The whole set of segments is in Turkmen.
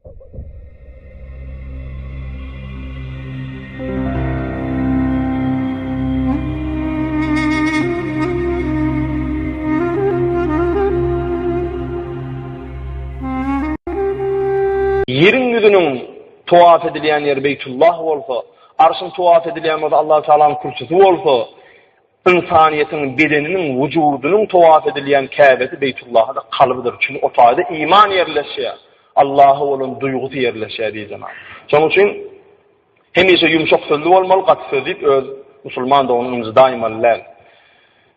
Ýeriň ýüzüniň towaf edilýän ýeri Beýtullah bolsa, Arşyň towaf edilýän bolsa Allahu Tealanyň kürsüsi bolsa, ynsanyýetiň bedeniniň, wujudynyň towaf edilýän Käbesi Beýtullaha-da kalbydyr. Çünki o taýda iman ýerleşýär. Allaha bolan duýgusy ýerleşýär diýdi. Şonuň üçin Hemişe ýumşak sözli bolmaly, gaty söz diýip öz musulman doganyny ynjydaýmaly däl.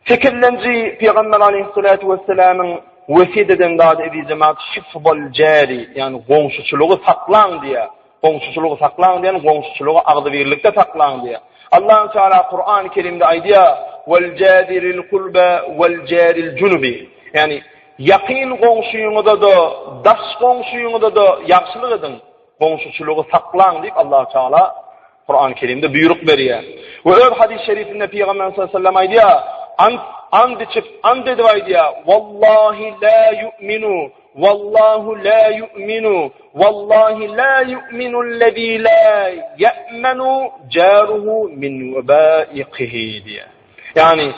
Sekizlenji Pygamber aleyhissalatu vesselamyň wesýet eden zady eziz jemaat hifzul jari, ýagny goňşuçylygy saklaň diýýär. Goňşuçylygy saklaň diýen goňşuçylygy agzybirlikde saklaň diýýär. Allahu Teala Kur'an-ı Kerimde aýdýar: "Wal jadiril kulba wal jaril junubi." Ýagny ýakyn goňşyňyza-da, daş goňşyňyza-da ýagşylyk ediň. Goňşuçylygy saklaň diýip Allahu Teala Kur'an-ı Kerimde buýruk berýär. We öz hadys şerifinde Pygamber sallallahu aleyhi ve sellem aýdýar, ant and içip, and edip aýdýar, Wallahi la yu'minu, wallahu la yu'minu, wallahi la yu'minu allazi la ya'manu jaruhu min wabaiqihi diýýär. Ýagny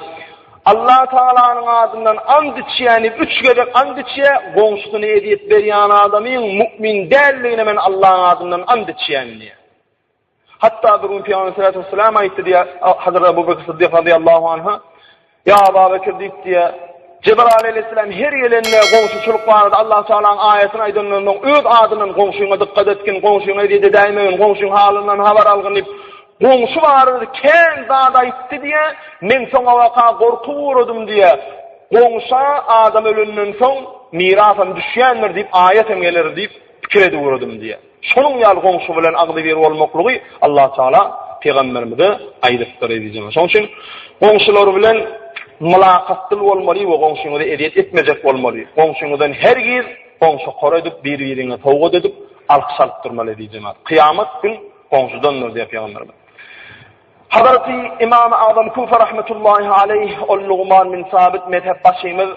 Allah Taalanyň adyndan and içýän diýip üç gezek and içýär, goňşusyna ezýet berýän adamyň mu'min däldigine men Allahyň adyndan and içýän diýýär. Hatda bir gün Pygamber sallallahu aleyhi ve sellem aýtdy diýýär, Hazrat Abu Bekr Siddik radiyallahu anha, Ýa Abu Bekr diýip diýýär, Jebraýyl aleyhisselam her gelende goňşuçylyk barada Allah Taalanyň aýatyny aýdandan soň öz adyndan goňşyňa dykgat etgin, goňşyňa ezýet edäýmegin, goňşyň halyndan habar algyn diýip Goňşy barada kän zat aýtdy diýýä, men soňabaka gorkup ugradym diýýä. Goňşa adam ölenden soň mirasam düşýändir diýip aýat hem geler diýip pikir edip ugradym diýýä. Şonuň ýaly goňşy bilen agzybir bolmaklygy Allah Taala pygamberimize aýdypdyr eziz jemagat. Şonuň üçin goňşular bilen mylakatly bolmaly we goňşyňyza ezýet etmejek bolmaly. Goňşyňyzdan hergiz goňşokara edip bir-biriňe sowgat edip alkyş alyp durmaly eziz jemagat. Kyýamat gün goňşudandyr diýýär pygamberimiz. Hazreti Imam Azam Kufa rahmetullahi aleyh ol Nugman bin Sabit mezhep başymyz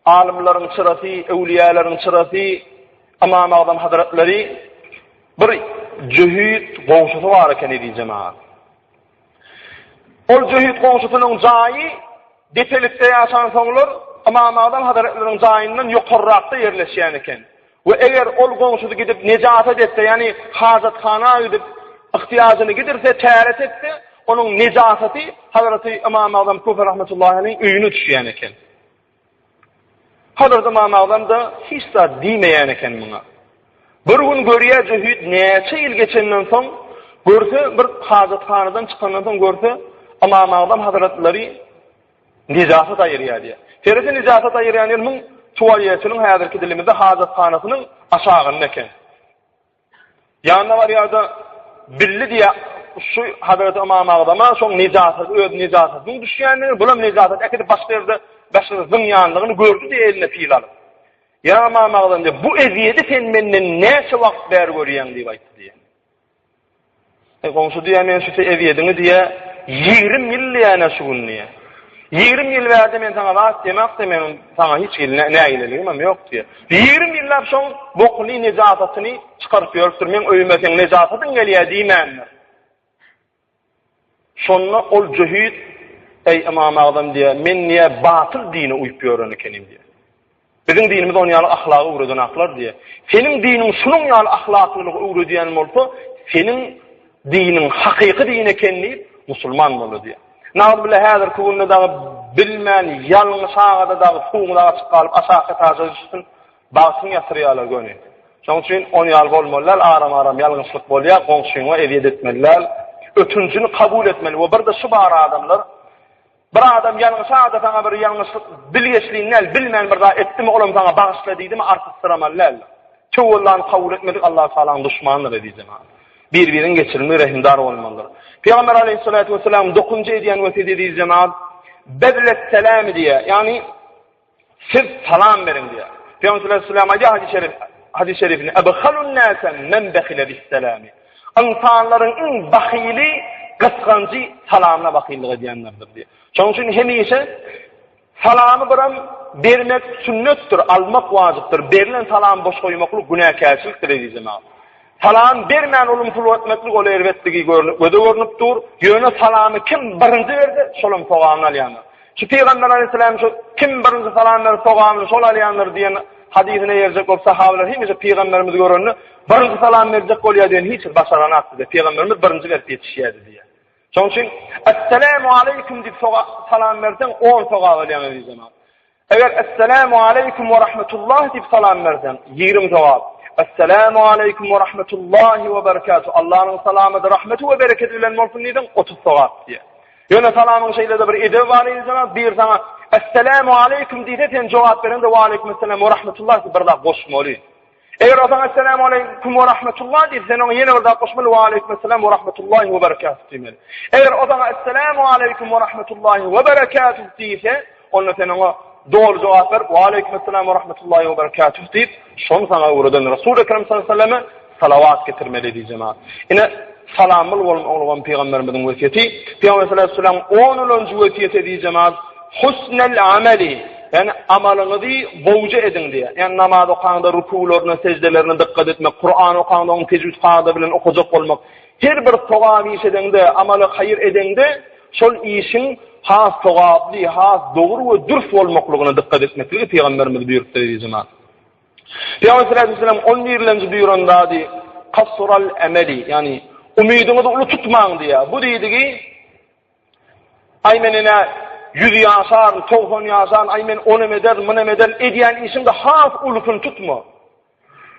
alymlaryň çyrasy, öwlüýäleriň çyrasy Imam Azam Hazretleri bir jöhit goňşusy bar eken eziz jemaat. Ol jöhit goňşusynyň jaýy depelikde ýaşansoňlar Ymam Agzam Hazretleriniň jaýyndan ýokarrakda ýerleşýän eken. We eger ol goňşusy gidip nejasat etse, ýagny hajathana gidip yhtyýajyny gidirse, täret etse, onuň nejasaty Hazreti Ymam Agzam Kufa rahmetullahi aleýhiň öýüne düşýän eken. Hazreti Ymam Agzam-da hiç zat diýmeýän eken muňa. Bir gün görýär jöhit näçe ýyl geçenden soň görse bir hajathanadan çykandan soň görse Ymam Agzam Hazretleri nejasat aýyrýar diýýär. Seretse nejasat aýyrýan ýeri muň tuwaletiniň häzirki dilimizde hajathanasynyň aşagynda eken. Ýanyna barýar-da, bildi diýýär, şu Hazreti Ymam Agzama şoň nejasaty, öz nejasatynyň düşýändigini, bulam nejasat äkidip başga ýerde, başga ýerde zyňýanlygyny gördi diýýär eline pil alyp. Ýa Ymam Agzam diýýär, bu ezýeti sen menden näçe wagt bäri görýäň diýip aýtdy diýýär. Eý goňşy diýýär, men şu ezýediňi diýýär, 20 ýyl diýýär şu gün diýýär. 20 ýyl bärde men saňa zat diýemok-da, meniň saňa hiç hili nägileligim hem ýok diýýär. 20 ýyllap şoň bokuny, nejasatyny çykaryp ýörüpdir, meň öýüme seň nejasatyň gelýär diýmändir. Şonda ol jöhit, Eý, Ymam Agzam diýýär, men diýýär, batyl dine uýup ýören ekenim diýýär. Biziň dinimiz on ýaly ahlagy öwredenaklar diýýär. Seniň diniň şunuň ýaly ahlaklylygy öwredýän bolsa, seniň diniň hakyky din eken diýip, musulman boldy diýýär. Nagzbile häzirki günde dagy bilmän ýalňyş agada dagy suwuň dagy açyk galyp aşaky etaža düşsün, Bagtyňy ýatyrýarlar göni. Şonuň üçin on ýaly bolmaly däl, aram-aram ýalňyşlyk bolýar, goňşyňa ezýet etmeli däl. Ötünjini kabul etmeli we birde şu bar adamlar, bir adam ýalňyşa-da saňa bir ýalňyşlyk bilgeşlin däl, bilmän bir zat etdimi, olam saňa bagyşla diýdimi, artykdyramaly däl. Töwellany kabul etmedik Allah Tagalaň duşmanydyr eziz jemagat. Bir-birini geçirimli, rehimdar bolmalydyr. Pygamber aleyhissalatu vesselam dokunjy edýän wesýeti eziz jemagat, Bezles selami diýýär. Ýagny Siz salam beriň diýýär. Pygamber sallallahu aleyhi ve sellem aýdýar hadys şerif, hadys şerifinde, Ebhalun nase men behile bis-selami. Ynsanlaryň iň bahyly, gysganjy salamyna bahyllyk edýänlerdir diýýär. Şonuň üçin hemişe. Salamy biram bermek sünnetdir, almak wajypdyr. Berlen salamy boş goýmaklyk günäkärçilikdir eziz jemagat. Salam bermän ulumsylyk etmeklik ol erbetligi göze görnüp dur. Ýöne salamy kim birinji berse, şolam sogabyny alýandyr. Şu Pygamber aleyhisselam şu kim birinji salam berse sogabyny şol alýandyr diýen hadysyna eýerjek bolup sahabalar hemişe pygamberimizi görende birinji salam berjek bolýar diýen hiç bir başaranakdy. Pygamberimiz birinji berip ýetişýärdi diýýär. Şonuň üçin Esselamu aleýkum diýip salam berseň 10 sogap alýaň eziz jemagat. Eger Esselamu aleýkum we rahmetullah diýip salam berseň, 20 sogap. Esselamu aleýkum we rahmetullahi we berekatuh. Allah'yň salamy, rahmeti we bereketi bilen bolsun diýseň 30 sogap diýýär. Ýöne salamyň şeýle-de bir edebi bar eziz jemagat, bir saňa Esselamu aleýkum diýse, sen jogap berende we aleýkum esselam we rahmetullah diýip bir zat goşmaly. Eger o saňa Esselamu aleýkum we rahmetullah diýse, sen oňa ýene bir zat goşmaly, we aleýkum esselam we rahmetullahi we berekatuh diýmeli. Eger o saňa Esselamu aleýkum we rahmetullahi we berekatuh diýse, onda sen oňa doly jogap berip, we aleýkum esselam we rahmetullahi we berekatuh diýip, şony saňa öwreden Resul Ekrem sallallahu aleyhi ve selleme salawat getirmeli diýdi jemaat. Ine salamly bolun oglum pygamberimiziň wesýeti. Pygamber sallallahu aleyhi ve sellem 10-njy wesýeti diýdi jemaat. Husnel ameli, ýagny amalyňyzy gowja ediň diýýär. Ýagny namaz okaňda rukularyna, sejdelerine dykgat etmek, Kuran okaňda onuň tejwid kada bilen okajak bolmak. Her bir sogap iş edeňde, amaly haýyr edeňde, şol işiň has sogaply, has dogry we dürs bolmaklygyna dykgat etmekligi pygamberimiz buýrupdyr eziz jemaat. Pygamber sallallahu aleyhi ve sellem on birlenji buýran zady kasral emeli, ýagny umydyňyzy uly tutmaň diýýär. Bu diýdigi Aý men ine 100 ýaşaryn, 90 ýaşaryn, aý men onem ederin, munem ederin, edýän işiňde has ulusyny tutma.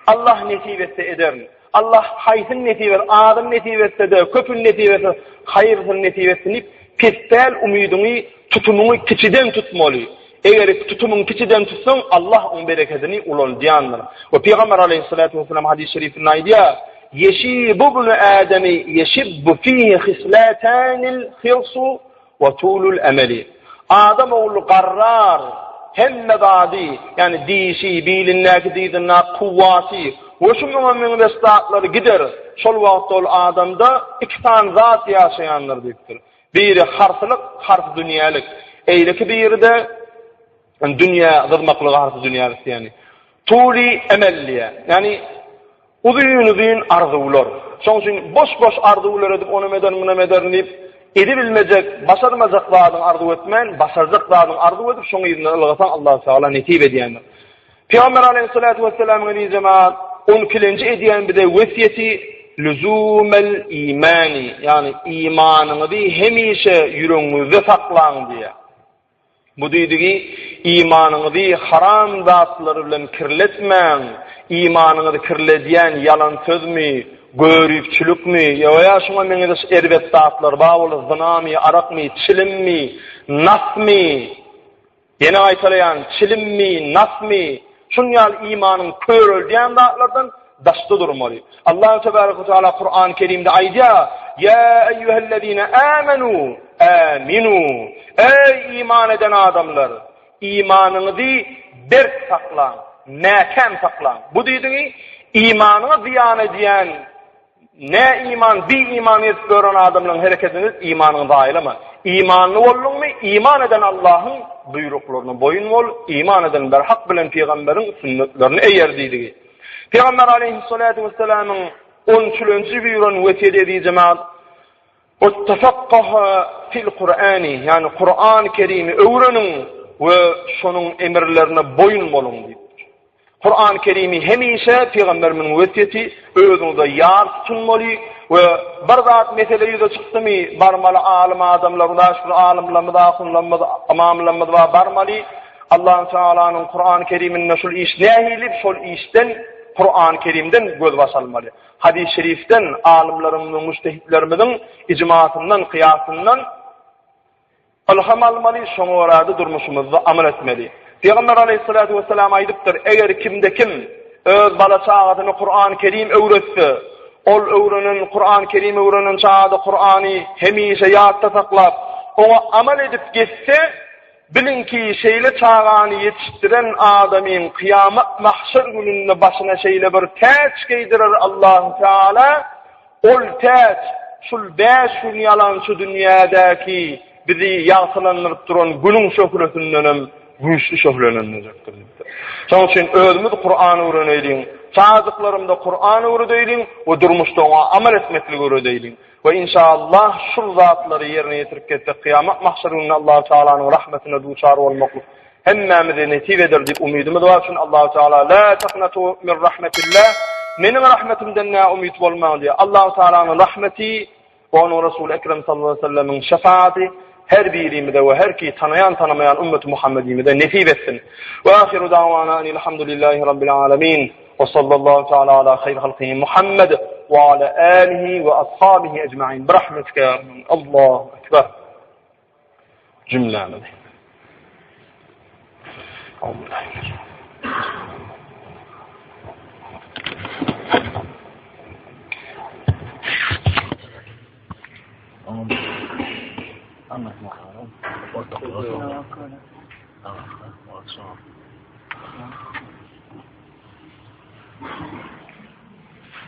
Allah nesip etse ederin. Allah haýsyny nesip eder, azyny nesip etse-de, köpüni nesip etse, haýyrlysyny nesip etsin diýip, pespäl umydyňy, tutumyňy kiçiden tutmaly. Eger tutumyňy kiçiden tutsaň, Allah oň berekedini ulaldýandyr. We Pygamber aleyhissalatu vesselam hadys-y şerifinde aýdýar, Ýeşibu ibnu Ademi ýeşibbu fihi hislatanil hirsu we tulul emeli. Adam ogly garrar, hemme zady, ýagny dişi, bilindäki dyzyndaky kuwwaty we şu muňa meňzeş zatlary gider. Şol wagtda ol adamda iki sany zat ýaşaýandyr diýipdir. Biri harsylyk, harsy dünýälik. Eýleki biri-de dünýä gyzmaklygy harsy dünýälik diýeni. Tuli emel diýýär. Ýagny uzyn-uzyn arzuwlar. Şonuň üçin boş-boş arzuwlar edip, onam ederin, munam ederin diýip, edibilmejek, başarmajak zadyňy arzuw etmän, başarjak zadyňy arzuw edip, şoň yzyndan ylgasaň Allahu Teala nesip edýändir. Pygamber aleyhissalatu vesselamyň eziz jemaat, on ikilenji edýän bize wesýeti lüzumel imani, ýagny imanyňyzy hemişe ýüregiňizde saklaň diýýär. Bu diýdigi, imanyňyzy haram zatlar bilen kirletmäň, imanyňyzy kirledýän ýalan sözmi, göripçilikmi, ýa şuňa meňzeş erbet zatlar bar bolsa, zynamy, arakmy, çilimmi, nasmy, Ýene gaýtalaýan, çilimmi, nasmy, şun ýaly imanyň köreldýän zatlardan daşda durmaly. Allahu tebaraka we taala Kur'an-ı Kerimde aýdýar: "Ýa eýýuhellezine amenu, aminu." Eý iman eden adamlar, imanyňyzy berk saklaň, mäkäm saklaň. Bu diýdigi imanyňa zyýan edýän Ne iman, bi iman edip gören adamlaryň hereketini edip imanyňy zaýalama. Imanly bolduňmy, iman eden Allahyň buýruklaryna boýun bol, iman eden berhak bilen pygamberiň sünnetlerine eýer diýdigi. Pygamber aleyhissalatu vesselamyň on üçülenji buýran wesýeti eziz jemaat, Wettefakkaha fil Kur'ani, ýagny Kur'an-y Kerimi öwreniň we şonuň emirlerine boýun boluň diýipdir. Kur'an-y Kerimi hemişe pygamberimiziň wesýeti özüňize ýar tutunmaly we bir zat mesele ýüze çykdymy, barmaly alym adamlar, Hudaýa şükür alymlarymyz, ahunlarymyz, ymamlarymyz bar, barmaly. Allahu Tealanyň Kur'an-y Keriminde şul iş nähili, şol işden Kur'an-y Kerimden gözbaş almaly. Hadys-y şerifden, alymlarymyzyň, mujtehitlerimiziň ijmasyndan, kyýasyndan ylham almaly, şoňa görä-de durmuşymyzda amal etmeli. Pygamber aleyhissalatu vesselam aýdypdyr, eger kimde-kim öz bala-çagasyna Kur'an-ı Kerim öwretse, ol öwrenen Kur'an-ı Kerim öwrenen çaga-da Kur'any hemişe ýatda saklap, oňa amal edip gezse, Biliň ki, şeýle çagany ýetişdiren adamyň kyýamat mahşer gününde başyna şeýle bir täç geýdirer Allahu Teala, ol täç şul bäş gün ýalançy dünýädäki bizi ýagtylandyryp duran günüň şöhlesindenem. Güýçli şöhlelendirjekdir diýipdir. Şonuň üçin özümiz Kur'an öwreneýliň, çagajyklarymyza Kur'an öwredeýliň we durmuşda oňa amal etmekligi öwredeýliň. We inşallah şul zatlary ýerine ýetirip gezsek kyýamat mahşer gününde Allahu Tealanyň rahmetine duçar bolmaklyk hemmämize nesip eder diýip umydymyz bar. Çünki Allahu Teala la taknatu min rahmetillah meniň rahmetimden näumyt bolmaň diýýär. Allahu Tealanyň rahmeti we onuň Resuly Ekrem sallallahu aleyhi ve sellemiň şefaati her birimize we her ki tanaýan tanamaýan ümmeti Muhammedimize nesip etsin. We ahiru dawana enilhamdülillahi rabbil alamin. Ve sallallahu teala ala hayr halkihi Muhammed ve ala alihi ve ashabihi ecmaîn. Bi rahmetike ya Rabbi. Allahu ekber. Cümlämizi.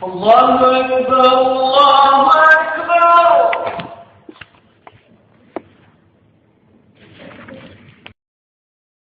Allahu Ekber, Allahu Ekber.